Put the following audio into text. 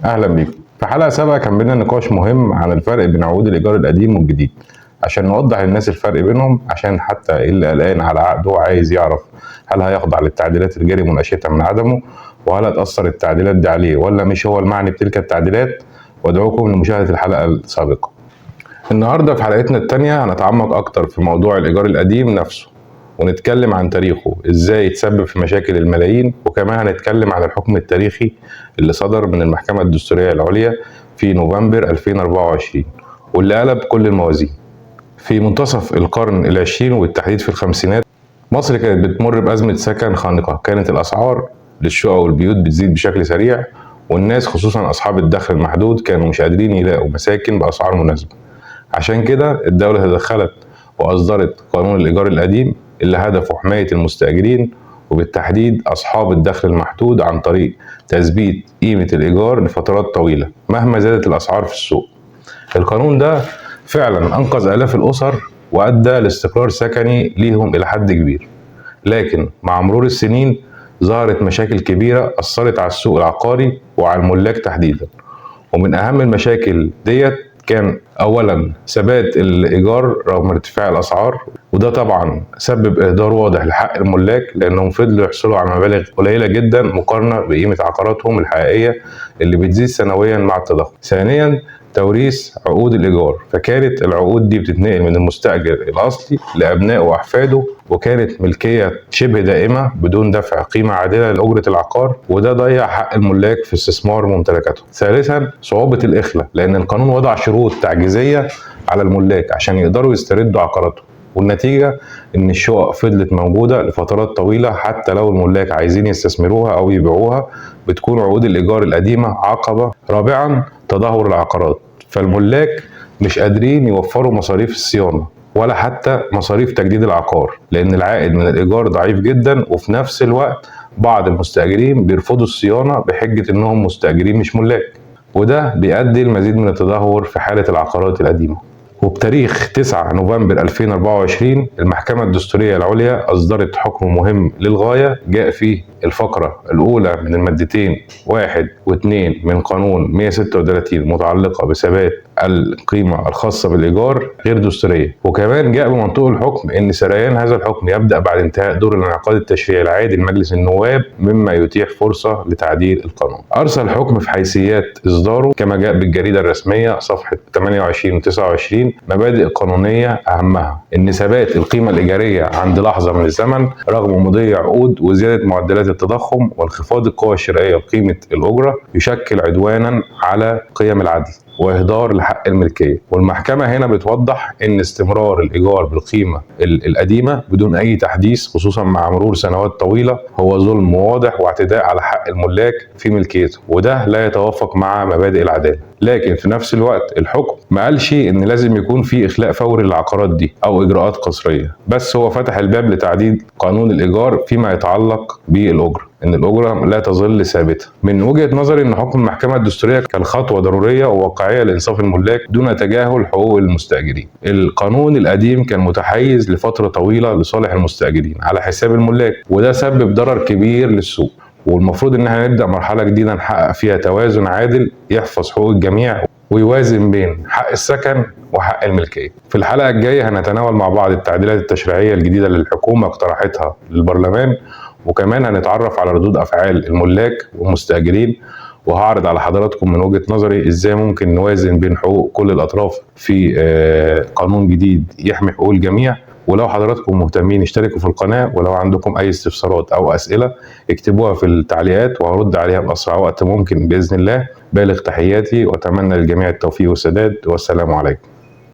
اهلا بيكم. في حلقة سابقه كان بينا نقاش مهم عن الفرق بين عقود الايجار القديم والجديد، عشان نوضح للناس الفرق بينهم، عشان حتى اللي قلقان على عقده وعايز يعرف هل هيخضع للتعديلات الجاري مناقشتها من عدمه، وهل هتأثر التعديلات دي عليه ولا مش هو المعني بتلك التعديلات. وادعوكم لمشاهدة الحلقة السابقة. النهارده في حلقتنا الثانية هنتعمق اكتر في موضوع الايجار القديم نفسه، ونتكلم عن تاريخه ازاي يتسبب في مشاكل الملايين، وكمان هنتكلم عن الحكم التاريخي اللي صدر من المحكمة الدستورية العليا في نوفمبر 2024 واللي قلب كل الموازين. في منتصف القرن العشرين وبالتحديد في الخمسينات، مصر كانت بتمر بأزمة سكن خانقة. كانت الأسعار للشقق والبيوت بتزيد بشكل سريع، والناس خصوصا أصحاب الدخل المحدود كانوا مش قادرين يلاقوا مساكن بأسعار مناسبة. عشان كده الدولة تدخلت وأصدرت قانون الإيجار القديم اللي هدفه حماية المستأجرين وبالتحديد أصحاب الدخل المحدود عن طريق تثبيت قيمة الإيجار لفترات طويلة مهما زادت الأسعار في السوق. القانون ده فعلا أنقذ آلاف الأسر وأدى لاستقرار سكني ليهم إلى حد كبير، لكن مع مرور السنين ظهرت مشاكل كبيرة أثرت على السوق العقاري وعلى الملاك تحديدا. ومن أهم المشاكل ديت كان أولا ثبات الإيجار رغم ارتفاع الأسعار، وده طبعا سبب إهدار واضح لحق الملاك، لأنهم فضلوا يحصلوا على مبالغ قليلة جدا مقارنة بقيمة عقاراتهم الحقيقية اللي بتزيد سنويا مع التضخم. ثانيا توريث عقود الإيجار، فكانت العقود دي بتتنقل من المستأجر الأصلي لأبنائه وأحفاده، وكانت ملكية شبه دائمة بدون دفع قيمة عادلة لأجرة العقار، وده ضيع حق الملاك في استثمار ممتلكاتهم. ثالثا صعوبة الإخلاء، لأن القانون وضع شروط تعجيزية على الملاك عشان يقدروا يستردوا عقاراتهم، والنتيجة إن الشقق فضلت موجودة لفترات طويلة حتى لو الملاك عايزين يستثمروها أو يبيعوها، بتكون عقود الإيجار القديمة عقبة. رابعا تدهور العقارات، فالملاك مش قادرين يوفروا مصاريف الصيانة ولا حتى مصاريف تجديد العقار، لأن العائد من الإيجار ضعيف جدا، وفي نفس الوقت بعض المستأجرين بيرفضوا الصيانة بحجة إنهم مستأجرين مش ملاك، وده بيؤدي لمزيد من التدهور في حالة العقارات القديمة. وبتاريخ 9 نوفمبر 2024 المحكمة الدستورية العليا أصدرت حكم مهم للغاية جاء فيه الفقرة الأولى من المادتين 1 و2 من قانون 136 متعلقة بثبات القيمة الخاصة بالإيجار غير دستورية. وكمان جاء بمنطوق الحكم أن سريان هذا الحكم يبدأ بعد انتهاء دور الانعقاد التشريعي العادي لمجلس النواب، مما يتيح فرصة لتعديل القانون. أرسل الحكم في حيثيات إصداره كما جاء بالجريدة الرسمية صفحة 28 و 29 مبادئ قانونية أهمها أن ثبات القيمة الإيجارية عند لحظة من الزمن رغم مضي عقود وزيادة معدلات التضخم وانخفاض القوى الشرائية لقيمة الأجرة يشكل عدوانا على قيم العدل وإهدار لحق الملكية. والمحكمة هنا بتوضح أن استمرار الإيجار بالقيمة القديمة بدون أي تحديث خصوصا مع مرور سنوات طويلة هو ظلم واضح واعتداء على حق الملاك في ملكيته، وده لا يتوافق مع مبادئ العدالة. لكن في نفس الوقت الحكم ما قالش ان لازم يكون في اخلاء فوري للعقارات دي او اجراءات قسريه، بس هو فتح الباب لتعديل قانون الايجار فيما يتعلق بالاجرة، ان الاجرة لا تظل ثابتة. من وجهه نظري ان حكم المحكمة الدستورية كان خطوة ضرورية وواقعيه لانصاف الملاك دون تجاهل حقوق المستاجرين. القانون القديم كان متحيز لفترة طويلة لصالح المستاجرين على حساب الملاك، وده سبب ضرر كبير للسوق. والمفروض ان احنا نبدا مرحلة جديدة نحقق فيها توازن عادل يحفظ حقوق الجميع ويوازن بين حق السكن وحق الملكية. في الحلقة الجاية هنتناول مع بعض التعديلات التشريعية الجديدة اللي الحكومة اقترحتها للبرلمان، وكمان هنتعرف على ردود افعال الملاك والمستاجرين، وهعرض على حضراتكم من وجهة نظري ازاي ممكن نوازن بين حقوق كل الاطراف في قانون جديد يحمي حقوق الجميع. ولو حضراتكم مهتمين اشتركوا في القناة، ولو عندكم أي استفسارات أو أسئلة اكتبوها في التعليقات وهرد عليها بأسرع وقت ممكن بإذن الله. بالغ تحياتي وأتمنى للجميع التوفيق والسداد، والسلام عليكم.